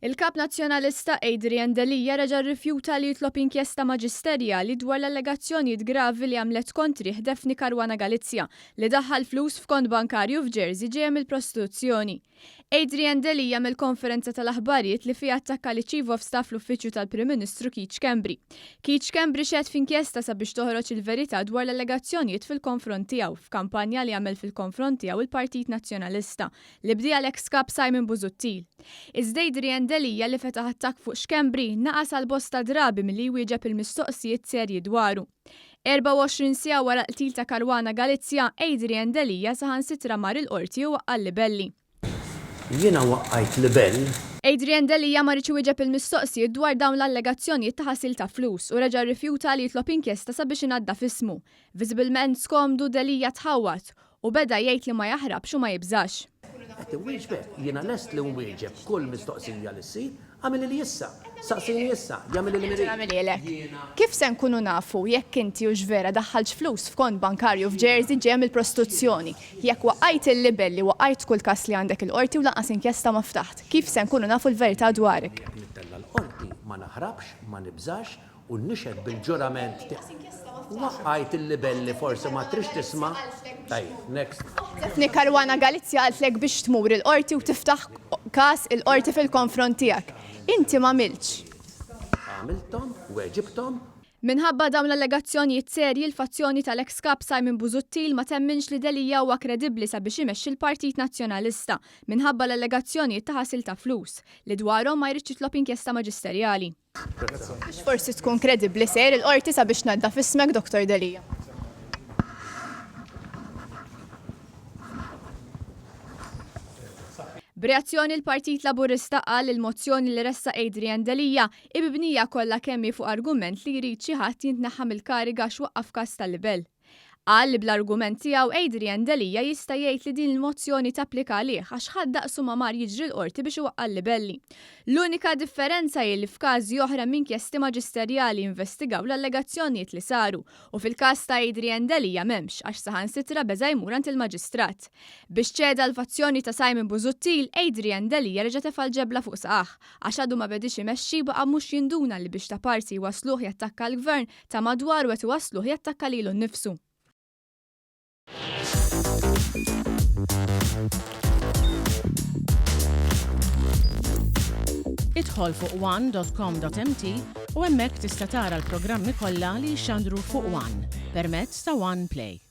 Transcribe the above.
Il-Kap Nazzjonalista Adrian Delia reġa' rrifjuta li jitlob inkjesta maġisterjali dwar l-allegazzjonijiet gravi li għamlet kontrih Daphne Caruana Galizia li daħħal flus f'kont bankarju f'Jersey ġejja mill-prostituzzjoni. Adrian Delia għamel konferenza tal-aħbarijiet li fiha attakka liċ-Chief of Staff fl-Uffiċċju tal-Prim Ministru Keith Schembri. Keith Schembri xehed f'inkjesta sabiex toħroġ il-verità dwar l-allegazzjonijiet fil-konfront tiegħu f'kampanja li għamel fil-konfront tiegħu l-Partit Nazzjonalista li bdieha l-eks Kap Simon Busuttil. Iżda Adrian Delia li fetaħ attakk fuq Schembri naqas għal bosta drabi milli jwieġeb il-mistoqsijiet serji dwaru. 24 siegħa wara l-qtil ta' Caruana Galizia, Adrian Delia saħansitra mar il-Qorti u waqqa' l-libelli. Jiena waqqajt libell. Adrian Delia ma riedx iwieġeb il-mistoqsijiet dwar dawn l-allegazzjonijiet ta' ħasil ta' flus u reġa' rrifjuta li jitlob inkjesta sabiex inaddaf ismu. Viżibilment skomdu, Delia tħawwad u beda jgħid li ma jaħrabx u ma jibżax. Qed inwieġbek, jiena lest li nwieġeb kull mistoqsija li ssir, agħmilili issa, saqsini issa, jagħmilli li nrid. Jiena. Kif se nkunu nafu jekk inti hux vera daħħaltx flus f'kont bankarju f'Jersey ġejja mill-prostituzzjoni? Jekk waqqajt il-libelli, waqqajt kull każ li għandek il-qorti u lanqas inkjesta ma ftaħt. Kif se nkunu nafu l-verità dwarek? Jekk nittella' l-qorti ma naħrabx, ma nibżax, U nixhed bil-ġurament tiegħi. Waqqajt il-libelli forsi ma tridx tisma'. Tajjeb, next. Daphne Caruana Galizia qaltlek biex tmur il-Qorti u tiftaħ każ il-Qorti fil-konfront tiegħek. Inti m'għamiltx. Għamilthom, weġibthom. Minħabba dawn l-allegazzjonijiet serji, l-fazzjoni tal-eks Kap Simon Busuttil ma temminx li Delia huwa kredibbli sabiex imexxi l-Partit Nazzjonalista minħabba l-allegazzjonijiet ta' ħasil ta' flus, li dwarhom ma jridx jitlob inkjesta maġisterjali. Biex forsi tkun kredibbli sejjer il-Qorti sabiex tnaddaf ismek Dottor Delia. B'reazzjoni l-Partit Laburista qal li l-mozzjoni li ressaq Adrian Delia hi mibnija kollha kemm hi fuq argument li jrid xi ħadd jintneħħa mill-kariga għax waqqaf każ ta' libell. Qal li bl-argument tiegħu Adrian Delia jista' jgħid li din il-mozzjoni tapplika għalih għax ħadd daqsu ma mar jiġri l-Qorti biex iwaqqa' l-libelli. L-unika differenza hi li f'każi oħra hemm inkjesti maġisterjali jinvestigaw l-allegazzjonijiet li saru u fil-każ ta' Adrian Delia m'hemmx għax saħansitra beża' jmur għand il-Maġistrat. Biex ċeda l-fazzjoni ta' Simon Busuttil, Adrian Delia reġa' tefa' l-ġebla fuq saqajh għax għadu ma bediex imexxi baqa' mhux jinduna li biex ta' parti jwassluh jattakka l-Gvern ta' madwaru qed iwassluh jattakka lilu nnifsu. Idħol fuq one.com.mt u hemmhekk tista' tara l-programmi kollha li jixxandru fuq One permezz ta' One Play.